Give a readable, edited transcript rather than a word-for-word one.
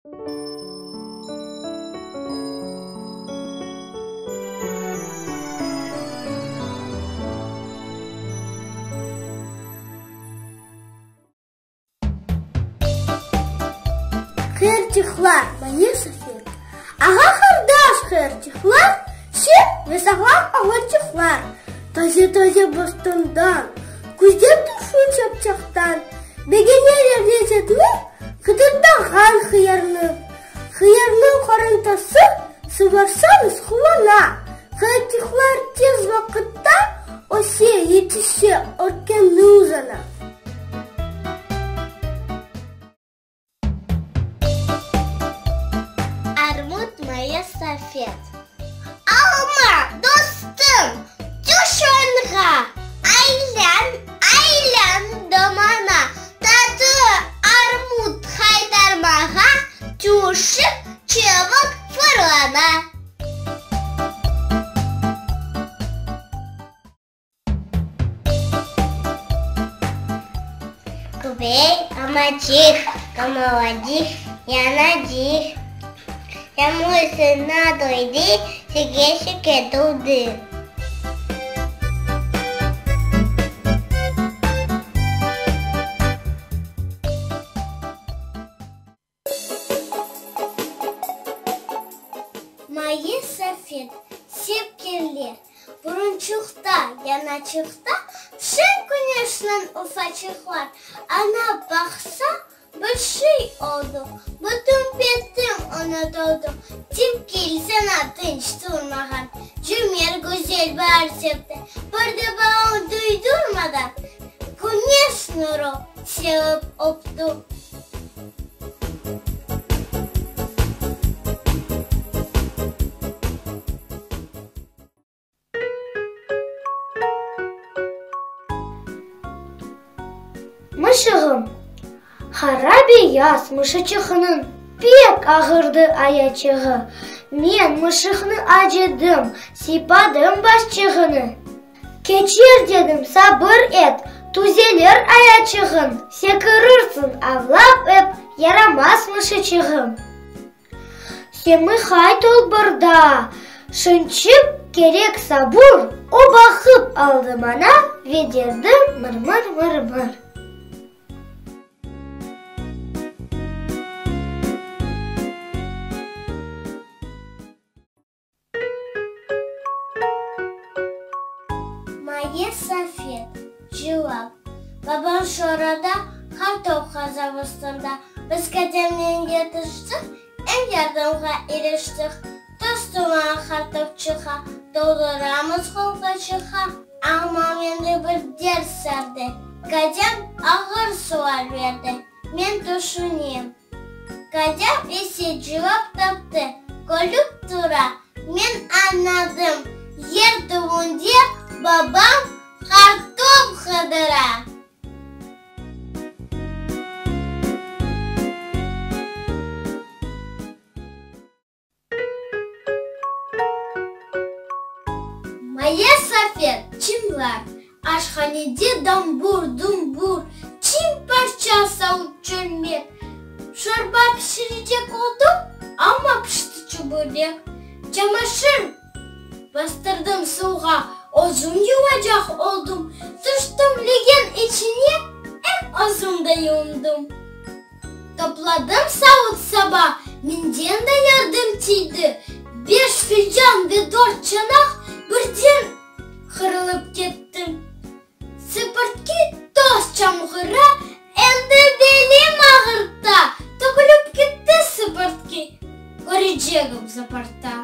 Hıyarçıqlar, Maya Safet. Ağa-qardaş hıyarçıqlar, Şep ve sağlam oğlançıqlar. Taze-taze bostandan, Küzde turşu çapçaqtan, Begeneler lezetli Qıdırdağan hıyarnı. Hıyarnıñ qorantası Suvarsañız quvana. Hıyarçıqlar tez vaqıtta Öse, yetişe, örkeni uzana. Armut maya safet. Alma, dostum, tüş oñğa, Aylan, aylan domana, Tatlı armut qaytarmağa Tüşip çevik fırlana. Köpek amaçıq, qamavacıq, yanacıq. Yağmur suyuna toydı, şeker-şeker toldı. Mayıs safet sepkenler, Burunçıqta, yanaçıqta Şeñ küneşniñ ufaçıqlar. Ana baqsa, bir şey oldı, Bütün betim unutıldı. Tip kelsene tınç turmağan, Cümert güzel baar septi. Bir de balon duydurmadan, Küneş nuru sevip öpti. Mışığım, qara beyaz mışıçığınıñ pek ağırdı ayaçığı. Men mışıqnı acıdım, sıypadım başçığını. Keçer dedim, sabır et, tüzelir ayaçığıñ, sekirirsiñ avlap ep, yaramaz mışıçığım. Semi hayt ol bir daa, şınçıp kerek sabur, o baqıp aldı maña ve dedi mır-mır-mır-mır. Maye Safet, cevap, Babam Şorada, qartop qaza bostanda. Biz katemnen yetiştik, em yardımğa iriştik. Tuz tuman qartopçığa, Tolduramız qolqaçığa. Amma mende bir dert sardı, Katem ağır sual berdi. Men tüşünem. Katem ise cevap taptı, Külüp tura. Men añladım, yer tübünde babam qartop qıdıra. Maya Safet, çıñlar, aşhanede dambur-dumbur, çin parça savut çölmek. Şorba pişirecek oldım, amma pişti çöbörek. Çamaşır bastırdım suvğa, özüm yuvacaq oldım. Tüştim legen içine, em özüm de yuvundım. Topladım savut-saba, menden de yardım tiydi. Beş filcan ve dört çanaq birden qırılıp ketti. Sıpırtki toz çamğıra, endi belim ağırta, tökülip ketti sıpırtki, körecegim zaparta.